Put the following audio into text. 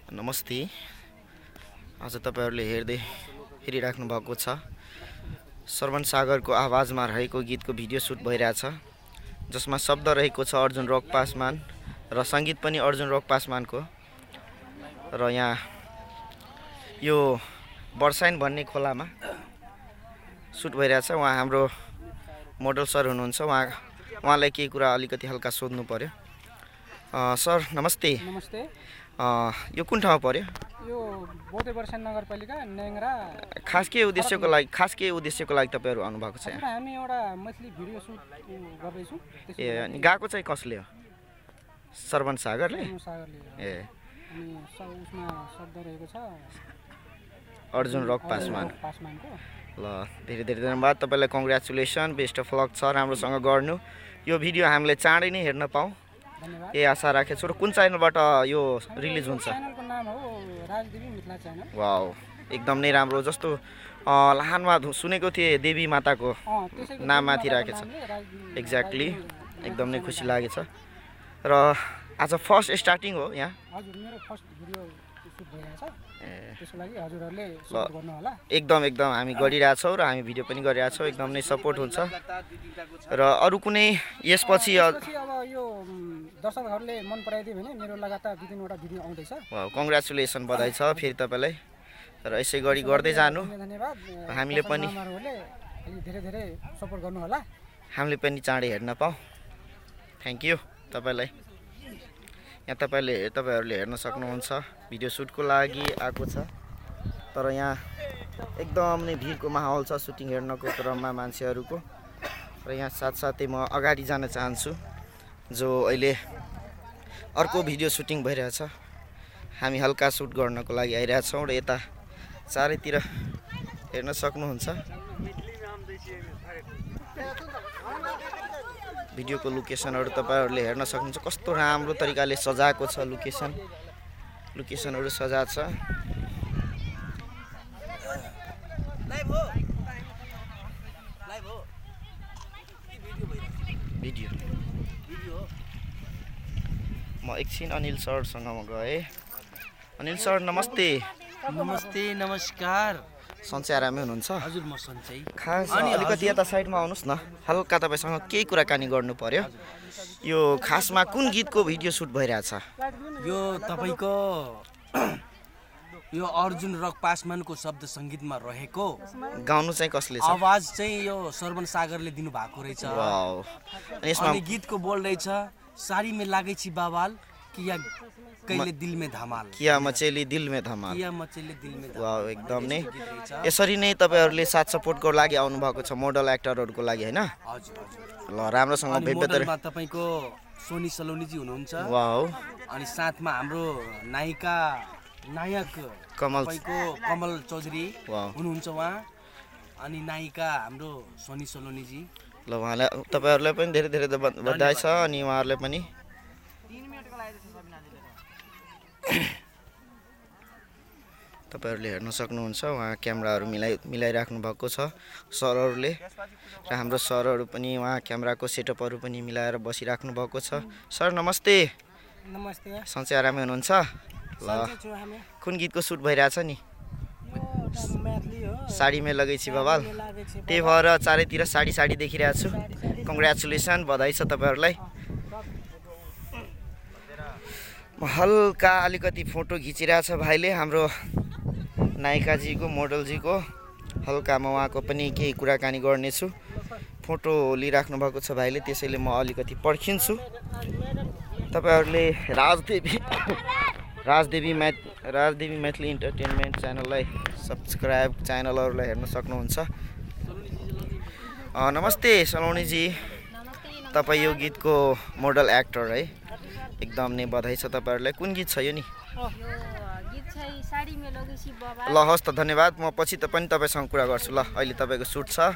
नमस्ते। आज तपाईहरुले हेरिराख्नु भएको छ श्रवण सागरको आवाजमा रहेको गीतको भिडियो सुट भइरहेछ, जसमा शब्द रहेको छ अर्जुन रक पासवान र संगीत पनि अर्जुन रक पासवानको। र यहाँ यो बर्साइन भन्ने खोलामा सुट भइरहेछ। उहाँ हाम्रो मोडल सर हुनुहुन्छ। उहाँलाई केही कुरा अलिकति हल्का सोध्नु पर्यो। सर नमस्ते। नमस्ते। यो कुन ठाउँ पर्यो? यो बोटे बर्साइन नगरपालिका नेङ्रा। खास के उद्देश्यको लागि तपाईहरु आउनु भएको छ यहाँ? हामी एउटा मैथिली भिडियो सुट गर्दै छौं। ए अनि गाएको चाहिँ कसले हो? श्रवण सागरले? ए अनि उसमा शब्द रहेको छ अर्जुन रक पासवानको। ल धेरै धन्यवाद तपाईलाई। कंग्रेचुलेसन, बेस्ट अफ लक छ, राम्रोसँग गर्नु। यो भिडियो हामीले चाँडै नै हेर्न पाऊँ ए आशा राखेछु। र कुन च्यानलबाट यो रिलिज हुन्छ? च्यानलको नाम हो राजदेवी मिथिला च्यानल। वाउ, एकदम नै राम्रो। जस्तो लाहानमा सुनेको थिए देवी माताको नाम माथि राखेछ। एक्ज्याक्टली, एकदम नै खुसी लागेछ। र आज फर्स्ट स्टार्टिङ हो यहाँ? हजुर, मेरो फर्स्ट भिडियो सुट भइरहेछ। त्यसको लागि हजुरहरुले सपोर्ट गर्नु होला। एकदम हामी गरिरहेछौँ र हामी भिडियो पनि गरिरहेछौँ। एकदम नै सपोर्ट हुन्छ। र अरु कुनै यसपछि अब यो दर्शकहरुले मन पराइदियो भने मेरो लगातार 2-3 वटा भिडियो आउँदैछ। वाउ, कंग्रेचुलेसन, बधाई छ फेरि तपाईलाई। र यसै गरी गर्दै जानु। धन्यवाद। हामीले पनि धेरै सपोर्ट गर्नु होला। हामीले पनि चाँडै हेर्न पाऊँ। थ्यांक यू तपाईलाई। यहाँ तपाईहरुले हेर्न सक्नुहुन्छ भिडियो सुटको लागि आएको छ। तर यहाँ एकदम नै भिडको माहौल छ सुटिङ हेर्नको क्रममा मान्छेहरुको। र यहाँ साथसाथै म अगाडि जान चाहन्छु, जो अहिले अर्को भिडियो सुटिङ भइरहेछ। हामी हल्का सुट गर्नको लागि आइरहेछौँ र यता चारैतिर हेर्न सक्नुहुन्छ भिडियोको लोकेसनहरु तपाईहरुले हेर्न सक्नुहुन्छ। कस्तो राम्रो तरिकाले सजाएको छ लोकेसनहरु सजाएको छ। भिडियो म एकछिन अनिल सरसँग गए। अनिल सर नमस्ते। नमस्ते, नमस्कार। सन्चै आरामै हुनुहुन्छ? हजुर, म सन्चै। खास अलिकति यता साइडमा आउनुस् न, हल्का तपाईसँग केही कुराकानी गर्नु पर्यो। यो खासमा कुन गीतको भिडियो सुट भइरहेछ? यो तपाईको यो अर्जुन रक पासवानको शब्द संगीतमा रहेको गाउनु चाहिँ कसले छ? आवाज चाहिँ यो श्रवण सागरले दिनु भएको रहेछ। वाउ। अनि यसमा गीतको बोल रहेछ साडी में लागै छी बाबाल, किया कहिले दिल में धमाल, किया मचेली दिल में धमाल। वाउ, एकदम नै यसरी नै तपाईहरुले साथ सपोर्टको लागि आउनु भएको छ मोडल एक्टरहरुको लागि, हैन? हजुर। ल राम्रोसँग मोडलमा तपाईको सोनी सलोनी जी हुनुहुन्छ। वाउ। अनि साथमा हाम्रो नायक कमल चौधरी हुनुहुन्छ उहाँ। अनि नायिका हाम्रो सोनी सलोनी जी। ल उहाँलाई तपाईहरुलाई पनि धेरै बधाई छ। अनि उहाँहरुलाई पनि तपाईहरुले हेर्न सक्नुहुन्छ। उहाँ क्यामेराहरु मिलाइराख्नु भएको छ सरहरुले। र हाम्रो सरहरु पनि उहाँ क्यामेराको सेटअपहरु पनि मिलाएर बसिराख्नु भएको छ। सर नमस्ते। नमस्ते। सन्चै आरामै हुनुहुन्छ? ल कुन गीतको सुट भइरहेछ नि? साडी में लगै छी बबाल। त्यही भएर चारैतिर साडी देखिरहेको छु। कंग्रेचुलेसन, बधाई छ तपाईहरुलाई। हल्का अलिकति फोटो खिचिरहेछ भाइले हाम्रो नायिकाजीको, मोडलजीको। हल्का म उहाँको पनि केही कुराकानी गर्नेछु। फोटो लिइराख्नु भएको छ भाइले, त्यसैले म अलिकति पर्खिन्छु। तपाईहरुले राजदेवी मैथिली इन्टरटेनमेन्ट च्यानललाई सब्स्क्राइब, च्यानलहरुलाई हेर्न सक्नुहुन्छ। नमस्ते सलोनीजी, तपाई यो गीतको मोडल एक्टर है? एकदम नै बधाई छ तपाईहरुलाई। कुन गीत छ यो नि? ल हस् त, धन्यवाद। म पछि पनि तपाईसँग कुरा गर्छु। ल अहिले तपाईको सुट छ।